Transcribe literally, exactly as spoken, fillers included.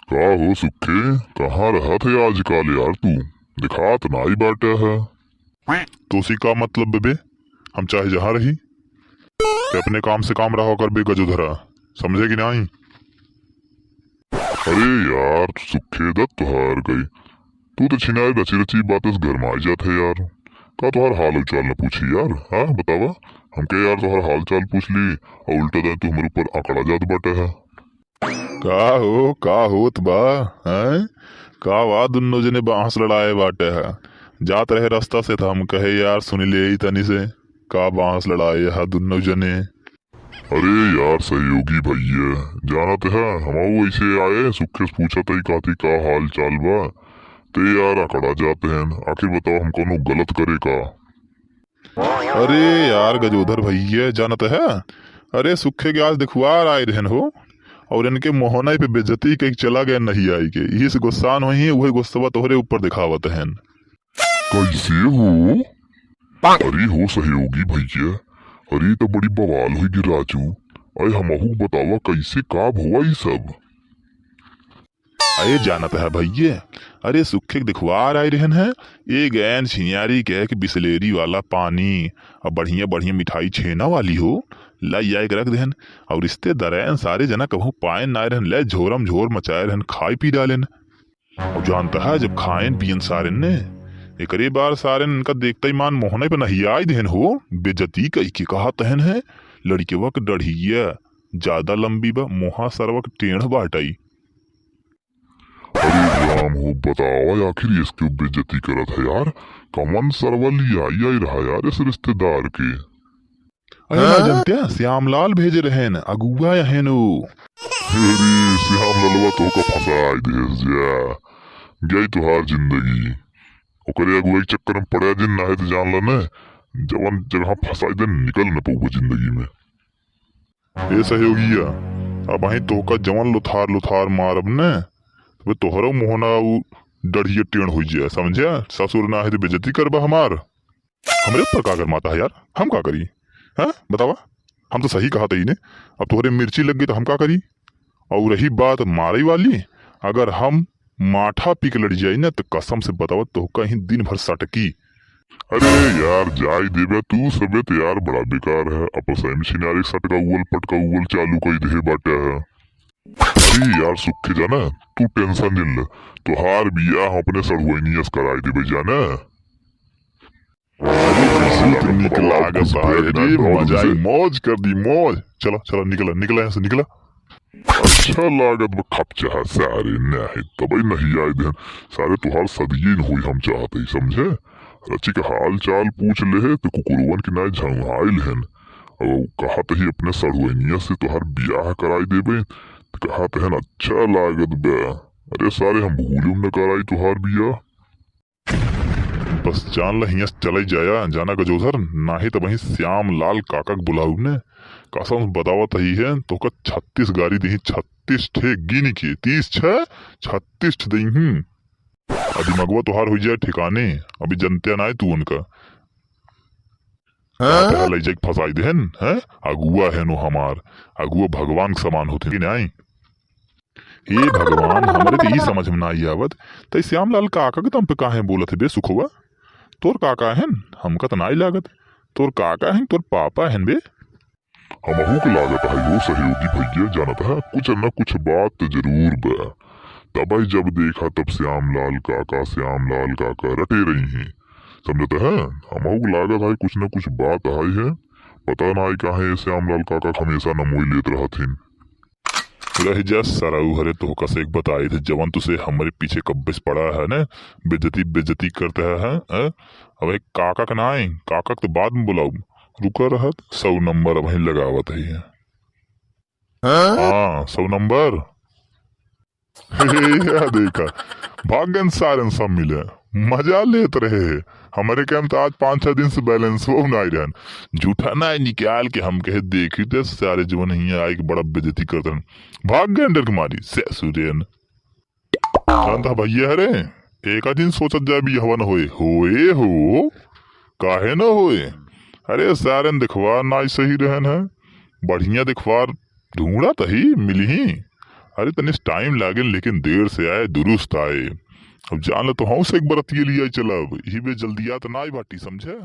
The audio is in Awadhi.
का हो सुखे, कहाँ रहत है आजकल यार तू? दिखात नाई बाटे है। तोसी का मतलब बे? हम चाहे जहाँ रही, ते अपने काम से काम रहा कर बे गजोधरा, समझे कि नाई? अरे यार, सुखे दत्त तोहार गई। तू तो छिनार रची रची बात से गरमाई जात है यार। का तोहार हाल चाल न पूछी यार? हाँ, बतावा। हमके यार तोहार हाल चाल पूछ ली और उल्टा दाएं तू हमरे ऊपर अकड़ा जात बाटे है। का हो, का होत बा, हैं? का वा दुन्नो जने बांस लड़ाए बाटे है? जात रहे रास्ता से त हम कहे यार सुन ले तनी से, का बांस लड़ाए है दुन्नो जने? अरे यार सहयोगी भैया, जानत है, हमहू ऐसे आए, सुखे से पूछत है, कहती का हाल चाल बा? ते यार अकड़ा जात हैं। आखिर बताओ, हम कौनो गलत करे का? अरे यार गजोधर भैया, जानत है, अरे सुखे के आज देखुआर आए रहन हो, और इनके मोहना पे बेइज्जती कइ के चला गए नहीं आई के, यही से गुस्सान होई हैं, वही गुस्सवा तोहरे ऊपर दिखावत हैं। कैसे हो? अरे हो सहयोगी भैया, अरे तो बड़ी बवाल होई गी राजू। अरे हमहू बतावा कैसे का भवा ई सब? अरे जानत है भैया, अरे सुखे के देखुआर आए रहन है, ए गैन छियारी के एक बिसलेरी वाला पानी, और बढ़िया बढ़िया मिठाई छेना वाली हो, लाई आए के रख देहन, और रिश्तेदारैन सारे जना कहूँ पाए ना रहन, ले झोरम झोर मचाए रहन, खाई पी डालेन। और जानता है, जब खाएन पियन सारेन ने, एकरे बार सारेन इनका देखते ही मान मोहने पे नहियाई देहन हो, बेइज्जती कई के कहा तहन है, लड़केवा के डढ़िया ज्यादा लंबी बा, मोहा सरवा के टेढ़ बाटई। अरे राम हो, बतावा आखिर इसके बेइज्जती करत है यार, कमन सरवा लियाई आई रहा यार इस रिश्तेदार के। अरे ना हाँ? जनत्या, श्यामलाल भेजे रहेन, अगुआ अहेन उ। अरे श्याम ललवा तोहका फंसाई देस जा, गई तुहार जिंदगी। ओकरे अगुवाई के चक्कर में पड़ा जिन, नाहे तो जान ला ने, जवन जगह फंसाई दे, निकल न पउबा जिंदगी में। ए सहयोगिया, अबहीं तोहका जवन लुथार लुथार मारब ने, तबे तोहरो मोहना उ डढ़िया टेढ़ होइ जाए, समझ्या? ससुर नाहे तो बेइज्जती करबा हमार। हमरे ऊपर का गरमाता है यार, हम का करी? हैं, बतावा, हम तो सही कहा तई ने। अब तोहरे मिर्ची लग गई तो हम का करी? और रही बात मारे वाली, अगर हम माठा पी के लड़ जाई ना तो कसम से बतावा तोहका ही दिन भर सटकी। अरे यार, जाई देबे तू, सबे तो यार बड़ा बेकार है, आपस में छिनारी सटका उवल पटका उवल चालू कई दे बाटे है। अरे यार सुखे जाना, तू tension जिन ले, तोहार बियाह हम अपने सड़ुआइनिया से कराई देबे जाना। अरे, बहुत नीक लागत बा रे, मजा आई, मौज कर दी, मौज। चला, चला, निकला, निकला यहाँ से, निकला। अच्छा लागत बा खपचा सारे, नहीं, तबई नहीं आए देन। सारे तोहार सदिये न होई, हम चाहत ही, समझे? रची के हाल चाल पूछ ले, तो कुकुरवन के नाई झंघाइल हन। और कहत ही अपने सड़ुआइनिया से तोहार बियाह कराई देबे, तो कहत हन, अच्छा लागत बा। अरे सारे, हम भूले न कराई तोहार बियाह। बस जान ल हियां से चले जाया, जाना गजोधर, नाही त वहीं श्याम लाल काका के बुलाऊ ने। कसम से बतावत ही है, तोहका छत्तीस गारी देही, छत्तीस ठे गिन के, तीस छह, छत्तीस ठे देही। आ दिमगवा तोहार हो जाए ठिकाने, अभी जनत्या ना है तू उनका। हाँ? कहाँ ले जाके फंसाई देहन, हैं? अगुआ है नो हमार, अगुआ भगवान के समान होते हैं, कि नहीं? हे भगवान, हमरे त ई समझ में नाई आवत, तई श्यामलाल काका के दम पे काहे बोलत है बे सुखवा? तोर काका हन? हमका त नाई लागत। तोर काका हन, तोर पापा हन बे? हमहू के लागत है हो सहयोगी भैया, जानत है, कुछ न कुछ बात त जरूर बा। तबई जब देखा तब श्यामलाल काका, श्यामलाल काका रटे रही हैं। समझत है, हमहू के लागत है, कुछ न कुछ बात है, है। पता नाई काहे श्यामलाल काका हमेशा नमोई लेत रहत हिन। रह जा सरऊ हरे, तोहका से एक बताई थे, जवन तुसे हमरे पीछे कब्बे से पड़ा है न, बेइज्जती, बेइज्जती करते है, हैं? अब एक काका के नाई, काका के तो बाद में बुलाऊ, रुका रहत, सौ नंबर अबहीं लगावत है। हाँ? हाँ, सौ नंबर। या देखा, भाग गन सारन सब मिले, मजा लेत रहे। हमरे के हम तो आज पाँच छह दिन से balance वो नाई रहन। झूठा नाई निकाल के हम कहे देखी ते सारे जीवन हियां आए के बड़ा बेइज्जती करतन। भाग गए डर के मारी, ससुरेन। जानता भैया हरे, एक दिन सोचत जा बियाहवा न होए, होए हो, काहे न होए? अरे सारन देखवार नाई सही रहन है, बढ़िया देखवार ढूंढत ही, मिलही। अरे तनिस टाइम लागेन, लेकिन देर से आए दुरुस्त आए। अब जान ल तो हौं से एक बरतिये लियाई चलब, इही बे जल्दियात नाई बाटी, समझे?